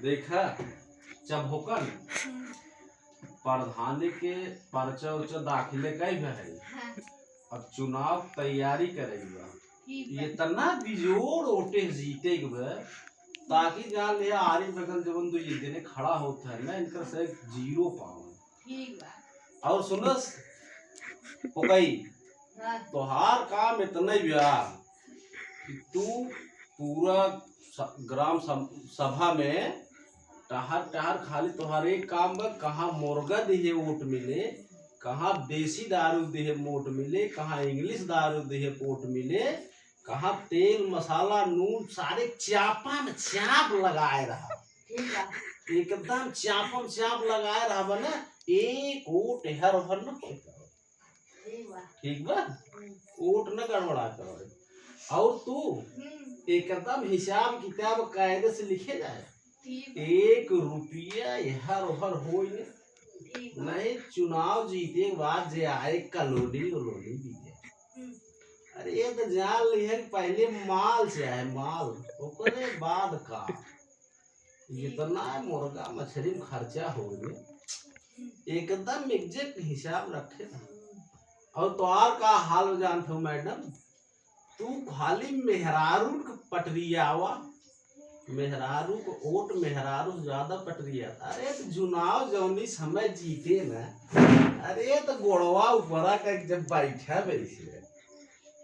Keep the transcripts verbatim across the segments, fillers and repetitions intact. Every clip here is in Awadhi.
देखा, जब होकर प्रधानी के पर्चा उर्चा दाखिले कई भे है, हाँ। अब चुनाव तैयारी करेगी बा। ठीक बा। इतना बिजोड़ ओटे जीते के बा, ताकि जान ले आरी बगल जवन दो ये देने खड़ा होत है ना, इनकर से जीरो पावे। ठीक बा। और सुनस, ओकई, हाँ। तोहार काम इतना ही बा कि तू पूरा स-, ग्राम सम-, सभा में टहर टहर खाली तोहार एक काम बा, कहाँ मुर्गा दिहे वोट मिले, कहाँ देसी दारू दिहे वोट मिले, कहाँ इंग्लिश दारू दिहे वोट मिले, कहाँ तेल मसाला नून सारे चापा में चाप लगाए रहा। ठीक बा। एकदम चापम चाप लगाए रहा बा ना, एक वोट एहर ओहर न होए। ठीक बा। ठीक बा? हम्म। वोट न गड़बड़ा करे। और तू हम्म। एकदम हिसाब किताब कायदे से लिखे जाए। ठीक बा। एक रुपया एहर ओहर होई न। ठीक बा। नहीं, चुनाव जीते के बाद जे आए कॉलोनी वोलोनी दीजे। हम्म। अरे ये तो जान लिहे कि पहले माल से आए, माल, ओकरे बाद का। जितना मुर्गा मछली में खर्चा होई, एकदम exact हिसाब रखे ना। और तोहार का हाल जानत हो मैडम, तू खाली मेहरारू के पटरियावा, मेहरारू के वोट मेहरारू से ज्यादा पटरिया। अरे तो चुनाव जौनी समय जीते ना, अरे तो गोड़वा ऊपरा का जब बैठा बैठे,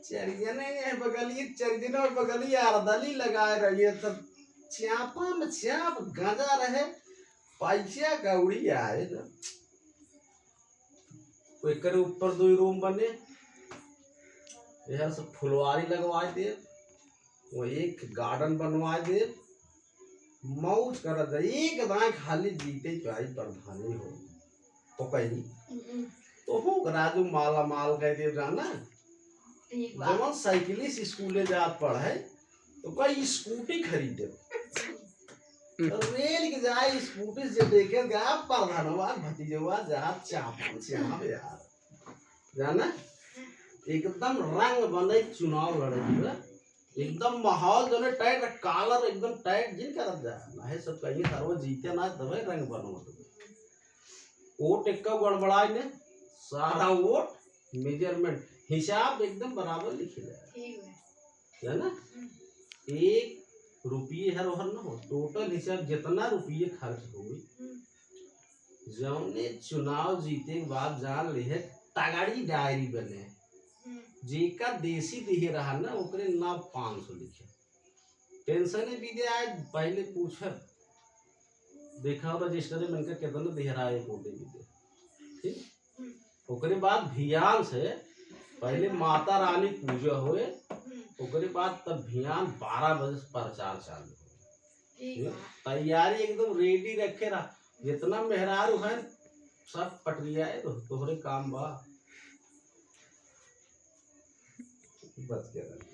चार जने ये बगलिए, चार जने और बगलिए अरदली लगाए रहिए, तब चापा में चाप गंजा रहे, पैसा कौड़ी आए ना। एकरे ऊपर दो रूम बने, यह सब फुलवारी लगवा दे, वो एक गार्डन बनवा दे, मौज कर दे। एक दाएं खाली जीते चाहे प्रधानी हो, तो कहीं हम्म। तो हो राजू माला माल कह दे जाना। ठीक बा। जवन साइकिलिस स्कूले जात पढ़े, तो कहीं स्कूटी खरीदे। तो रेल के जाए स्कूटी से देखे, जा प्रधानवा, भतीजवा, जा चापन श्याम यार। जाना? एकदम रंग बने चुनाव लड़े पूरा। एकदम माहौल जौने टाइट, कॉलर एकदम टाइट जिन करत जा। नाहे सब कहीं सरवा जीते ना, तबे रंग बनो। वोट एक्का गड़बड़ाए ने, सारा वोट मेजरमेंट, हिसाब एकदम बराबर लिखे जाए। ठीक है। है ना? हम्म। एक रुपये हर ओहर न हो, टोटल हिसाब जितना रुपये खर्च होई, हम्म। जौने चुनाव जीते के बाद जान लिहे तगड़ी डायरी बने। हम्म। जेका देसी दिहे रहा ना, ओकरे नाम पाँच सौ लिखे। पेंशन भी दे आए, पहले पूछब, देखा रजिस्टर में इनका कितना दिहे रहा है, वोटे भी दे। ठीक? हम्म। ओकरे बाद भियान से पहले माता रानी पूजा होए, हम्म। ओकरे बाद तब भियान बारह बजे से प्रचार चालू होए। ठीक बा। तैयारी एकदम रेडी रखे रहा। जितना मेहरारू है, सब पटरियाए रहो, तोहरे काम बा। बस के रह।